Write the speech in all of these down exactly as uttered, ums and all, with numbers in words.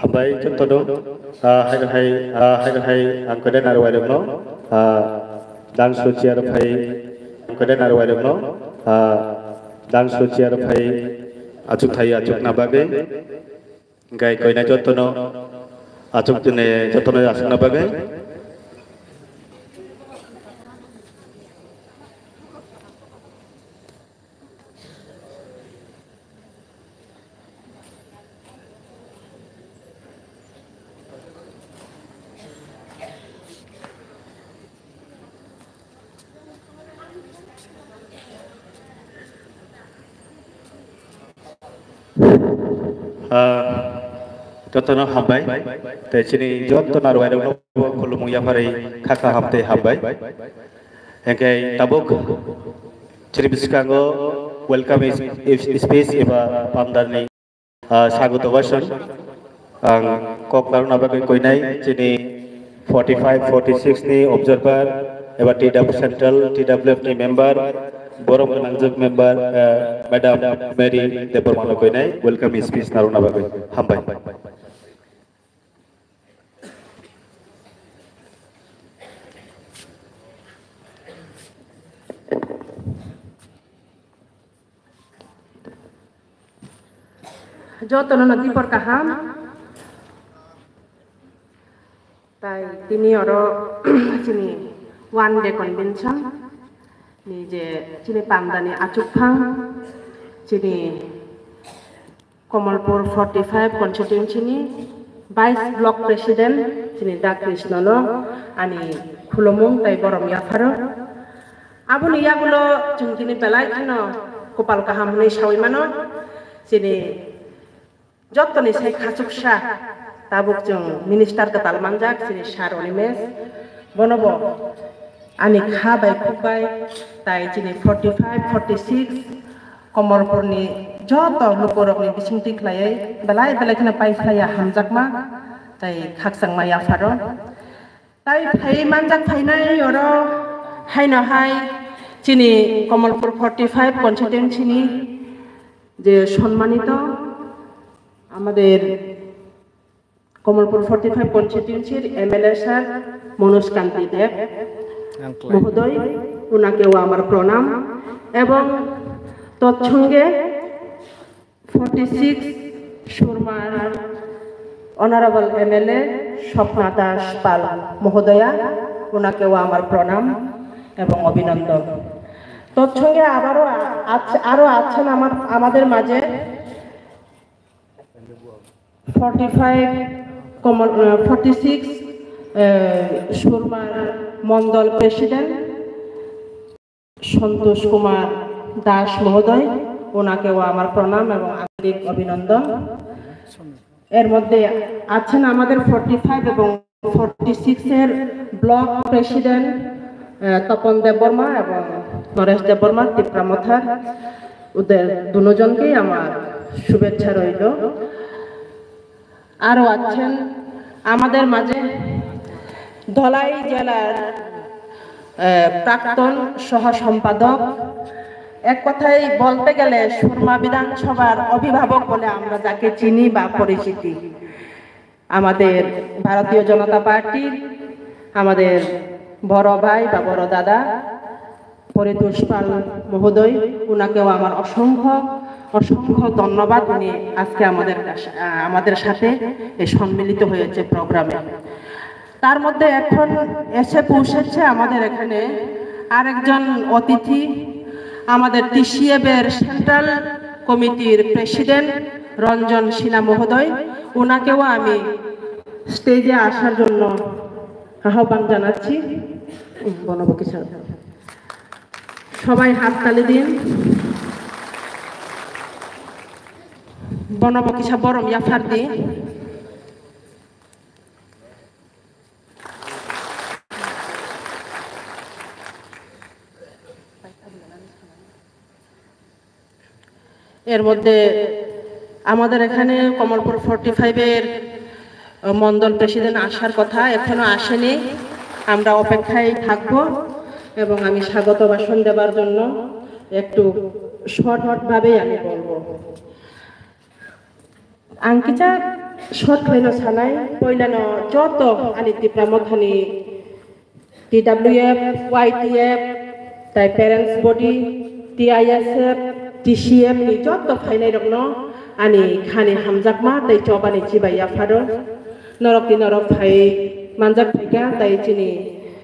Hambai jotono, ah, hai hai, ah, hai hai, ang kode narwai rokno, ah, dance chair phai, ang kode narwai rokno, ah, dance chair phai, achuk thai achuk na bagwi, gai koina jotono, achuk tene jotono achuk na bagwi. Ah, jotono hambai. Tei chini joto narwai rokno khulumung yapharwi kha kha hamtei hambai. Hingke tabuk chini bwskango welcome is, is, speech eba pamdarni, ah, sagoto bhasan ang kok narwkna bagwi koinai chini forty-five, forty-six ni observer eba T W Central, T W F ni member, borom gwnangjak member, ah, Madam Mary Debbarma no koinai welcome speech narwkna bagwi. Hambai. Jotono no dipor kaham. Tai tini oro chini one day convention ni je chini pamdani achukphang chini Kamalpur forty-five constituency ni vice block president chini Da Krishna no ani khulumung tai borom yapharo. Aboni yagulo chwng tini belai kheno kopal kaham hwnwi sawi mano. Chini jottoni sai khachuksa tabuk chwng minister kwtal manjak chini Sir Animesh. Bono bo ani kha bai khuk bai tai chini forty-five, forty-six Komorpurni joto lukurokni bisingtwi khlaiwi belai belai kheno pai phlaiya hamjakma tai khakchangma yapharo. Tai phai manjak phainai oro haino hai chini Komorpur forty-five constituency ni je সম্মানিত আমাদের Kamalpur forty five কনস্টিটিউয়েন্সির MLA sir Manoj কান্তি দেব মহোদয়, ওনাকেও আমার প্রণাম। এবং তৎসঙ্গে forty six সুরমার অনারেবল এমএলএ স্বপ্না দাস পাল মহোদয়া, ওনাকেও আমার প্রণাম এবং অভিনন্দন। তৎসঙ্গে আবারও আ-, আছ-, আরও আছেন আমার, আমাদের মাঝে ফর্টি ফাইভ কমল, আহ, ফর্টি সিক্স, আহ, সুরমার মন্ডল প্রেসিডেন্ট সন্তোষ কুমার দাস মহোদয়, ওনাকেও আমার প্রণাম এবং আন্তরিক অভিনন্দন। এর মধ্যে আছেন আমাদের ফর্টি ফাইভ এবং ফর্টি সিক্স এর ব্লক প্রেসিডেন্ট, আহ, তপন দেববর্মা এবং নরেশ দেববর্মা, তিপ্রা মথার, ওদের দুজনকেই আমার শুভেচ্ছা রইল। আরও আছেন আমাদের মাঝে ধলাই জেলার, আহ, প্রাক্তন সহ সম্পাদক, এক কথায় বলতে গেলে সুরমা বিধানসভার অভিভাবক বলে আমরা যাকে চিনি বা পরিচিতি, আমাদের ভারতীয় জনতা পার্টির আমাদের বড় ভাই বা বড় দাদা পরিতোষ পাল মহোদয়, ওনাকেও আমার অসংখ্য, অসংখ্য ধন্যবাদ। উনি আজকে আমাদের কাছে, আহ, আমাদের সাথে এই সম্মিলিত হয়েছে প্রোগ্রামে। তার মধ্যে এখন এসে পৌঁছেছে আমাদের এখানে আরেকজন অতিথি, আমাদের টিসিএফ এর সেন্ট্রাল কমিটির প্রেসিডেন্ট রঞ্জন সিনহা মহোদয়, ওনাকেও আমি স্টেজে আসার জন্য আহ্বান জানাচ্ছি। উম, বনবকি স্যার। সবাই হাততালি দিন। বনবকি স্যার, বরম ইয়াফার দিন। এর মধ্যে আমাদের এখানে কমলপুর ফর্টি ফাইভ এর, আহ, মন্ডল প্রেসিডেন্ট আসার কথা, এখনো আসেনি। আমরা অপেক্ষায় থাকব এবং আমি স্বাগত ভাষণ দেবার জন্য একটু শর্ট ভাবেই আমি বলবো। Ang kisa short khlaino sanai, poilano joto ani Tipra Mothani T W F, Y T F, tai parents body, T I S F, T C F ni joto phainairokno ani khani hamjakma tei chobani chibai yapharo. Norok tini norok phai manjak phaikha, tai chini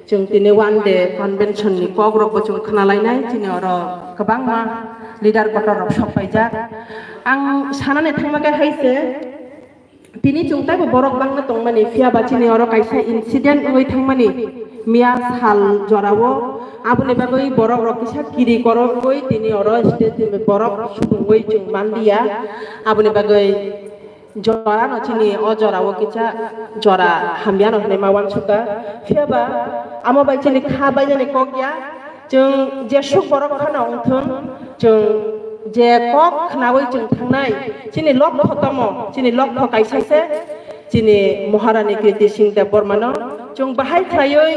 chwng tini one day convention ni kok rokbo chwng khna lainai, chini oro kwbangma leader kotor rok sok paijak. Ang sanani thangma khe hai se, tini chwng taibo borok bangma tongmani, phiya ba chini oro kaisa incident wngwi thangmani miya sal jorao, aboni bagwi borok rok kisa kiri korogwi tini oro stage ni borok subungwi chwng manliya, aboni bagwi Jora no chini o jora o kisa jora hamya no hinwi ma uansukha. Phiya ba amo bai chini kha bainani kok ya. Chwng jesuk borok phano wngthung, chwng je kok khnaui chwng thangnai, chini lokho tamo, chini lokho kaisa se, chini Maharani Kriti Singh Debbarma no chwng bahai khlaiwi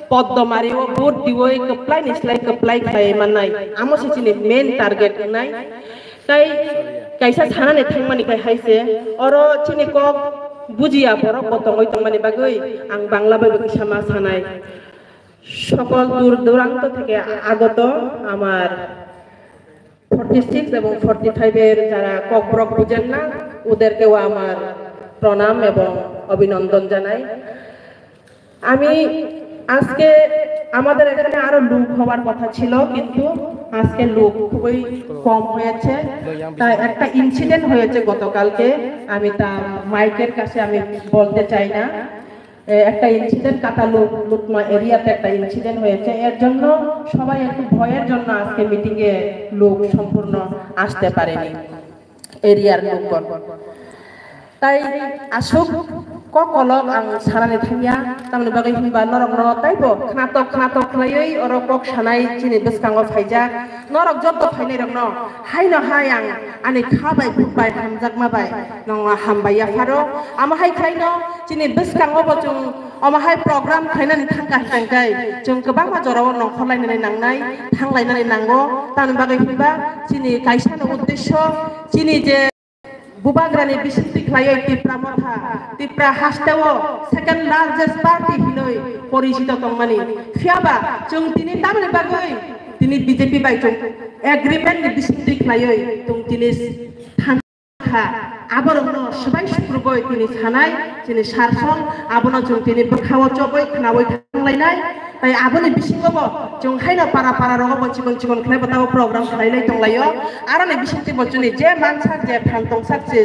Poddo mario vote diwi kwplai ni slai kwplai khlai mannai. Amo se chini main target wngnai. Tai kaisa sanani thangmani khai hai se, oro chini kok bujiya borok bo tongwi tongmani bagwi ang Bangla bai bo kisa ma sanai. সকল দূর দূরান্ত থেকে আগত আমার forty six এবং forty five এর যারা ককবরক বুঝেন না, ওদেরকেও আমার প্রণাম এবং অভিনন্দন জানাই। আমি আজকে, আমাদের এখানে আরো লোক হওয়ার কথা ছিল, কিন্তু আজকে লোক খুবই কম হয়েছে। তাই একটা ইনসিডেন্ট হয়েছে গতকালকে, আমি তা মাইকের কাছে আমি বলতে চাই না। এ, একটা ইনসিডেন্ট কাতালুক লুকমা এরিয়াতে একটা ইনসিডেন্ট হয়েছে, এর জন্য সবাই একটু ভয়ের জন্য আজকে মিটিং এ লোক সম্পূর্ণ আসতে পারেনি। Area-r lokon. Tai aswk kok kolok ang sanani thangya, tamni bagwi hinba norokno taibo khnatok khnatok khlaiwi oro kok sanai chini bwskango phaijak. Norok joto phainairokno haino hai ang ani kha bai bukhuk bai hamjakma bai nongno hambai yapharo. Amo hai khlaino chini bwskango bo chwng Omo hai program khlainani thangkha hwnkhe chwng kwbangma jorao nongkhor lainani nangnai, thang lainani nango. Tamni bagwi hinba chini kaisano uddesyo, chini je bubagrani bisingtwi khlaiwi Tipra Motha, Tipra hasteo second largest party hinwi porichito tongmani. Phiyaba chwng tini tamni bagwi tini B J P bai chwng agreement ni bisingtwi khlaiwi chwng tini than- kha, aborokno swbai sukrubwi tini sanai, chini sarson, abono chwng tini bwkhao chobwi khnaui thanglainai. Tai aboni bisingo bo chwng haino para para rogo bo chikon chikon khlai bo tabo program khlailai tonglaio. Aroni bisingtwi bo chwngni je mansak je phan tongsak je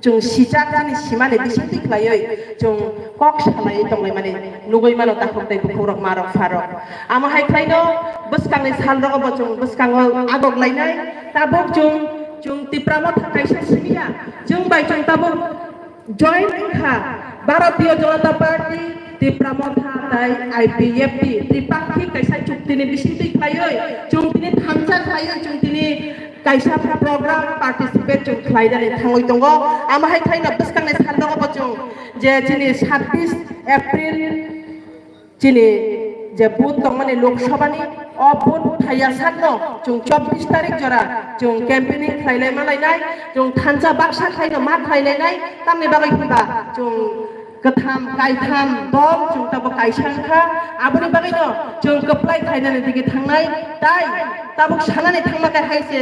chwng sijak chini simani bisingtwi khlaiwi chwng kok salaiwi tonglaimani nugwi mano takhuk tei bukhukrok marok pharok. Amo hai khlaino bwskangni salrogo bo chwng bwskango agok lainai. Tabuk chwng Chwng Tipra Motha kaisa simi ya, chwng bai chwng tabuk join wngkha Bharatiya Janata Party, Tipra Motha tai I P F T, tripakhik kaisa chuktini bisingtwi khlaiwi, chwng tini thansa khlaiwi, chwng tini kaisa program participate chwng khlainani thangwi tongo. Amo hai khlaino bwskangni sal nogo bo chwng je chini sabbish April Chini je booth tongmani Lok Sabhani, o booth thaiya sakno chwng chobbish tarik jora chwng campaigning khlailai malainai, chwng thansa baksa khlaino ma khlailainai, tamni bagwi hinba chwng kwtham, kaitham dol chwng tabuk kaisa wngkha, aboni bagwino chwng kwplai khlainani digi thangnai, tai tabuk sanani thangma khe hai se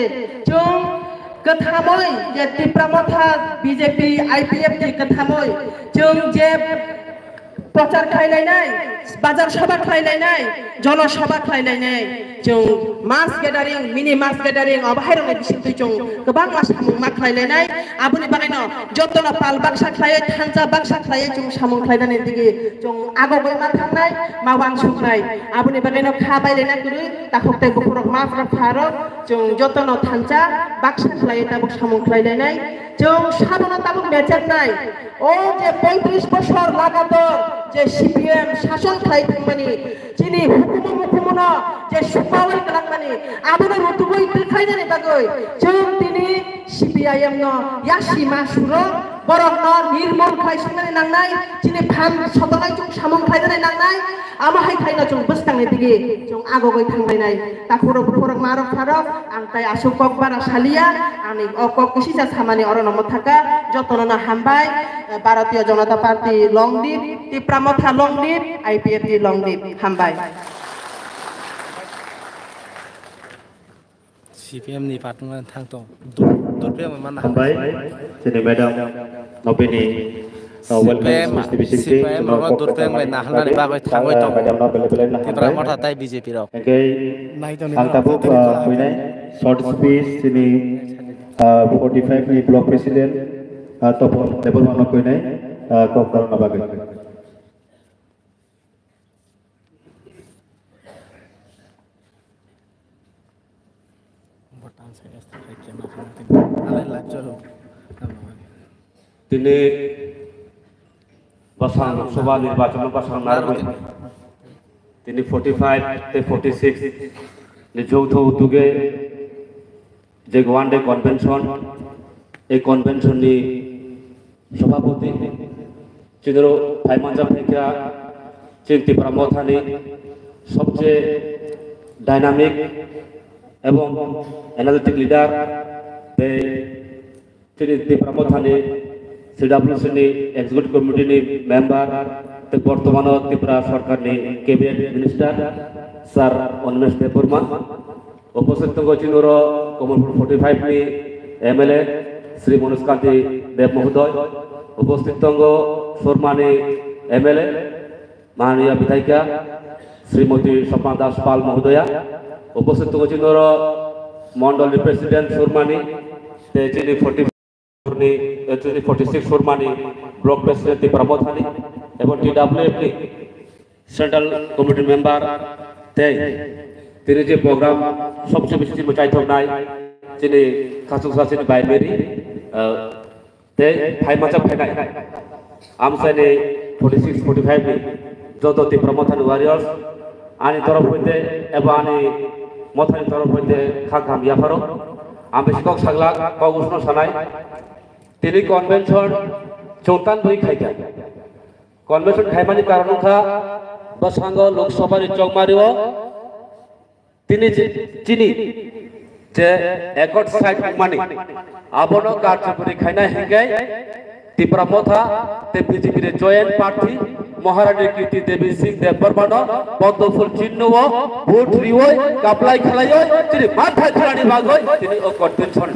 chwng kwthamoi je Tipra Motha B J P I P F T kwthamoi chwng je Prochar khlailainai, bazar sabha khlailainai, jono sabha khlailainai, chwng mass gathering, mini mass gathering, obo hairokni bisingtwi chwng kwbangma samung ma khlailainai. Aboni bagwino jotono pal baksa khlaiwi, thansa baksa khlaiwi chwng samung khlainani digi chwng agogwi ma thangnai, ma wansuknai. Aboni bagwino kha bailaina kwrwi, takhuk tei bukhukrok, ma pharok, chwng jotono thansa baksa khlaiwi tabuk samung khlailainai. Chwng sabono tabuk mechengnai. O je poitris bosor lagator je C P M sason khlai thangmani, chini hukumu mukumuno je supaui kwlangmani, abono rutugui twkhainani bagwi chwng tini C P I M no yasi ma suro, Borokno nirmol khlai swngnani nangnai, chini phan sotonai chwng samung khlainani nangnai, amo hai khlaino chwng bwskangni digi chwng agogwi thanglainai. Takhurok bukhurok marok pharok, ang tai aswk kok bara saliya, ani o kok kisisa samani orono mwthaka, jotono no hambai, Bharatiya Janata Party long live, Tipra Motha long live, I P F T long live, hambai. C P M ni patungma thang tong. Dur-, durpeng manna hambai. Chini madam nobini, uh, welcome speech ni bisingtwi C P M chwngno rok kok durpeng bai naharnani bagwi thangwi tongo. Madam no belai belai no Tipra hambai. Motha tai B J P rok. Hingke ang tabuk, uh, kuinai short speech chini, uh, forty five ni block president, uh, Topon Debbarma no kuinai, uh, kok dalna bagwi. Tini bwsang Lok Sabha nirbachon bwsang narwknai. Tini forty five tei forty six ni joutho utuge je one day convention, ei convention ni Sabhapati, chini oro phaimanjak phaikha chini Tipra Mothani sobche dynamic ebong energetic leader, tei chini Tipra Mothani C W C ni executive committee ni member, tei bortomano Tripura Sarkar ni cabinet minister, Sir Animesh Debbarma. Upasthit tongo chini oro Kamalpur forty five ni M L A Shri Manoj Kanti Deb Mohodoy. Upasthit tongo Surmani M L A Mananiya Bidhayika Srimati Sapna Das Pal Mohodoya. Upasthit tongo chini oro Mondol ni President Surmani, tei chini forty ni, eh, tini forty six Surmani Block President Tipra Mothani, ebong T W F ni Central Committee Member, tei tini je program sobse bisi chini mwchaithoknai, chini khachuksa chini bai Mary, eh, tei phai masa phainai. Amchaini forty six, forty five ni joto Tipra Mothani warriors, ani torof hoite eba ani mothani torof hoite kha kaham yapharo. Ang bisi kok sagla, kok ushno sanai. Tini convention chwng tan bwrwi khaikha. Convention khaimani karon wngkha bwskango Lok Sabha ni chongmario tini chi-, chini je accord sign wngmani, abono karjokori khaina hinkhe Tipra Motha tei B J P ni joint party Maharani Kirti Devi Singh Debbarmano Padma Phul chinno o vote riwi kaplai khlaiwi chini manthai thwlani bagwi tini o convention.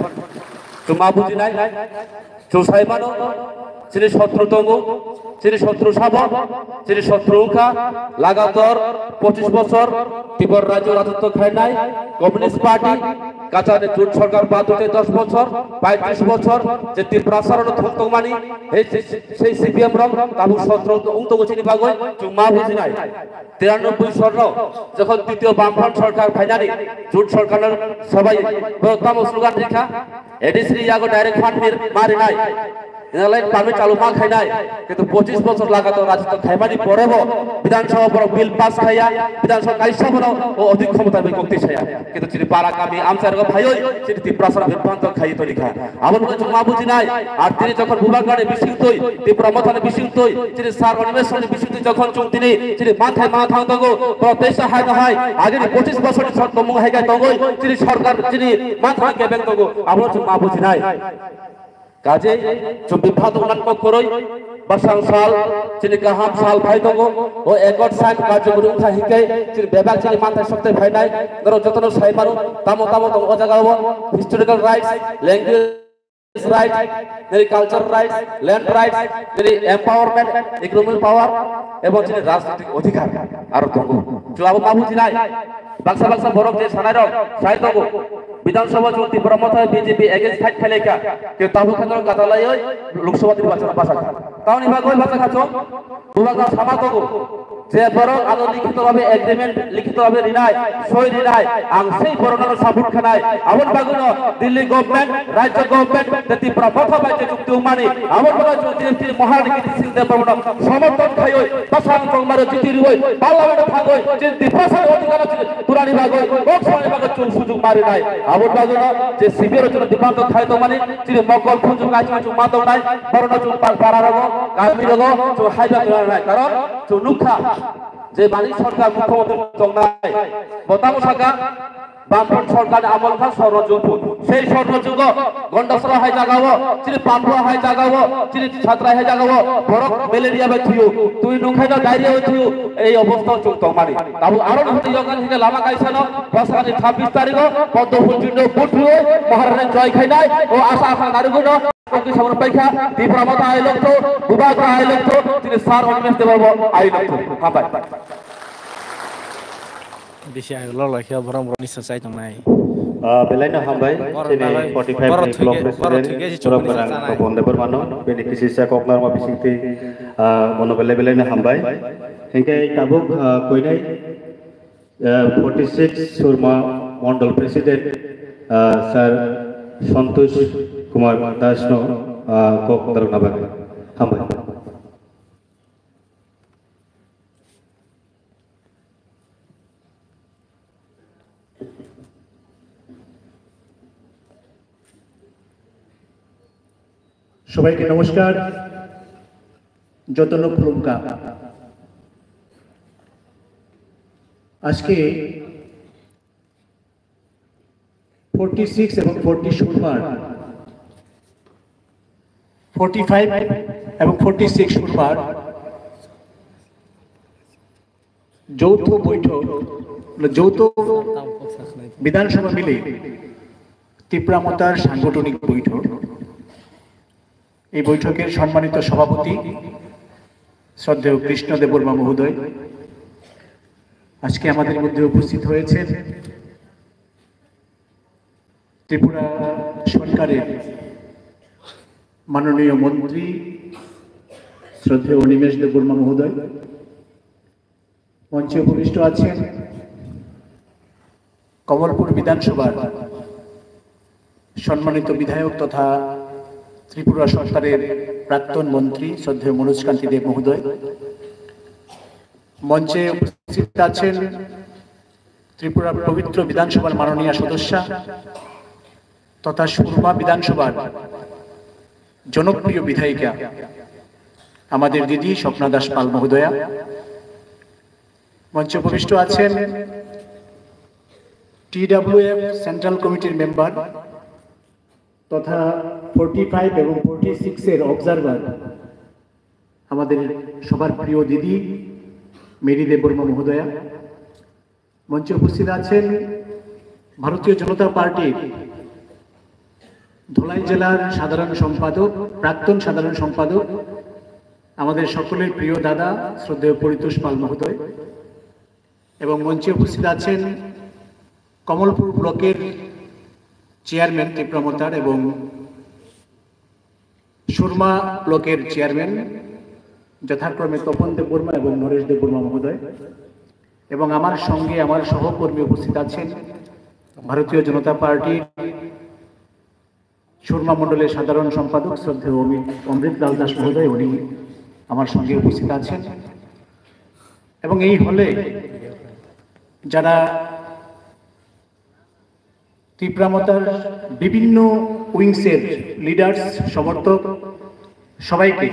Chwng ma bujinai? Chwng sai mano, chini sotru tongo, chini sotru sabo, chini sotru wngkha lagator pochish bochor Tripura rajyo rajotwo khainai Communist Party, kachani jut sorkar bathwite dos bochor, paitris bochor, je Tiprasa rokno thum tongmani, ei se-, sei C P M rok tabuk sotru wng tongo chini bagwi, chwng ma bujinai. Tiranoboi sorno jokhon titiyo Bamfront sorkar phainani, jut sorkarno sabai bo tamo slogan rikha, A D C ni yago direct fund mir-, marinai. Hinalai permit chalu ma khainai. Kintu pochish bochor lagator rajotwo khaimani porebo Bidhan Sabha borok bill pass khaiya, Bidhan Sabha kaisa bono o odhik khomota bai kokti saya. Kintu chini para kami amchai rogo phaiwi chini Tiprasa rok bibhanto khaiwi tongkha. Aboni bagwi chwng ma bujinai. Ar tini jokhon Bubagrani bisingtwi, Tipra Mothani bisingtwi, chini Sir Animesh ni bisingtwi jokhon chwng tini chini manthai ma thang tongo, borok teisa hai no hai, agini pochish bochorni sor tongmung hai khe tongwi, chini sorkar, chini manthai kebeng tongo, abono chwng ma bujinai. Kaje chwng bipha tongnan kok kwrwi, bwsang sal, chini kaham sal phai tongo, o accord sign karjokori wngkha hinkhe, chini bebak chini manthai sokthai phainai, norok jotono sai mano, tamo tamo tongo o jaga o, historical rights, language, right, nini culture rights, land rights, nini empowerment, economic power, ebong chini rajnitik odhikar aro tongo. Chwng abo ma bujinai? Baksa baksa borok je sanai rok sai tongo. Bidhan Sabha chwng Tipra Motha B J P against fight khailai kha. Ke tabuk khe norok katalaioi Lok Sabha nirbachon bachakha. Tamoni bagwi bachakha chwng? Bubagra sama tongo. Je borok ano likhito bhabe agreement, likhito bhabe rinai, soi rinai, ang sei borokno support khanai. Aboni bagwino Delhi government, Rajya government, tei Tipra Motha bai je chukti wngmani, aboni bagwi chwng tini tini Maharani Kirti Singh Debbarmano somorthon khaiwi, bwsang tongmaro jiti rwi, parliament-o thangwi, chini Tiprasa ni odhikar chini turani bagwi, kok samani bagwi chwng sujuk ma rinai. Aboni bagwino je sibiro chwng demand khai tongmani, chini mokol khunju kaisa chwng ma tongnai, borokno chwng pa-, para rogo, kami rogo, chwng haiba tongna rinai. Karon chwng nukha, je mani sorkar mukhyamantri tongnai, bo tamo saka, Bamfront sorkar ni amol kha sorno jug phut. Sei sorno jugo Gondasora hai jagao, chini Pampua hai jagao, chini Satrai hai jagao, borok malaria bai thuyo, twi nungkhai no diarrhea bai thuyo, ei obostha chwng tongmani. Tabuk aro no hwtwi yoknani hwnkhe lama kaisano, bwsakni chhabbish tarigo, Poddo Phul Chindo vote rwi, Maharani joy khainai, o asa asa narigwino. Kok samung paikha, Tipra Motha ailokto, Bubagra ailokto, chini sir Animesh Debbarma ailokto. Hambai. Bisi ailok laikha borok borok ni sachai tongnai. Ah, belaino hambai, Borok chini dalai, forty five borok ni block thwike, borok president, thwike si borok chukuni gwnang sachai. Topon Debbarmano, bini kisisa koknarma bisingtwi, ah, bono belai belaino hambai. Hinkhe tabuk, ah, koinai, ah, forty six Surma Mondol President, ah, Sir Santosh Kumar Das no, ah, kok narwkna bagwi. Hambai. সবাইকে নমস্কার, যতন খুলুমকা। আজকে forty six এবং ফর্টি সুরমার, forty five এবং forty six সুরমার যৌথ বৈঠক, যৌথ বিধানসভা মিলে তিপ্রা মতার সাংগঠনিক বৈঠক। এই বৈঠকের সম্মানিত সভাপতি শ্রদ্ধেয় কৃষ্ণ দেববর্মা মহোদয় আজকে আমাদের মধ্যে উপস্থিত হয়েছেন। ত্রিপুরা সরকারের মাননীয় মন্ত্রী শ্রদ্ধেয় অনিমেষ দেববর্মা মহোদয়, মঞ্চে উপবিষ্ট আছেন কমলপুর বিধানসভার সম্মানিত বিধায়ক তথা ত্রিপুরা সরকারের প্রাক্তন মন্ত্রী শ্রদ্ধেয় মনোজ কান্তি দেব মহোদয়, মঞ্চে উপস্থিত আছেন ত্রিপুরার পবিত্র বিধানসভার মাননীয় সদস্যা তথা সুরমা বিধানসভার জনপ্রিয় বিধায়িকা আমাদের দিদি স্বপ্না দাস পাল মহোদয়া, মঞ্চে উপবিষ্ট আছেন টিডাব্লিউএফ সেন্ট্রাল কমিটির মেম্বার তথা ফর্টি ফাইভ এবং ফর্টি সিক্স এর অবজারভার, আমাদের সবার প্রিয় দিদি মেরি দেববর্মা মহোদয়া, মঞ্চে উপস্থিত আছেন ভারতীয় জনতা পার্টির ধলাই জেলার সাধারণ সম্পাদক, প্রাক্তন সাধারণ সম্পাদক, আমাদের সকলের প্রিয় দাদা শ্রদ্ধেয় পরিতোষ পাল মহোদয়, এবং মঞ্চে উপস্থিত আছেন কমলপুর ব্লকের চেয়ারম্যান ত্রিপুরা মতার এবং সুরমা ব্লকের চেয়ারম্যান যথাক্রমে তপন দেববর্মা এবং নরেশ দেববর্মা মহোদয়, এবং আমার সঙ্গে আমার সহকর্মী উপস্থিত আছেন ভারতীয় জনতা পার্টির সুরমা মণ্ডলের সাধারণ সম্পাদক শ্রদ্ধেয় অমিত, অমৃত লাল দাস মহোদয়, উনি আমার সঙ্গে উপস্থিত আছেন। এবং এই হলে যারা তিপ্রা মতার বিভিন্ন উইংসের লিডার্স, সমর্থক, সবাইকে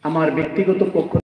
আমার ব্যক্তিগত পক্ষ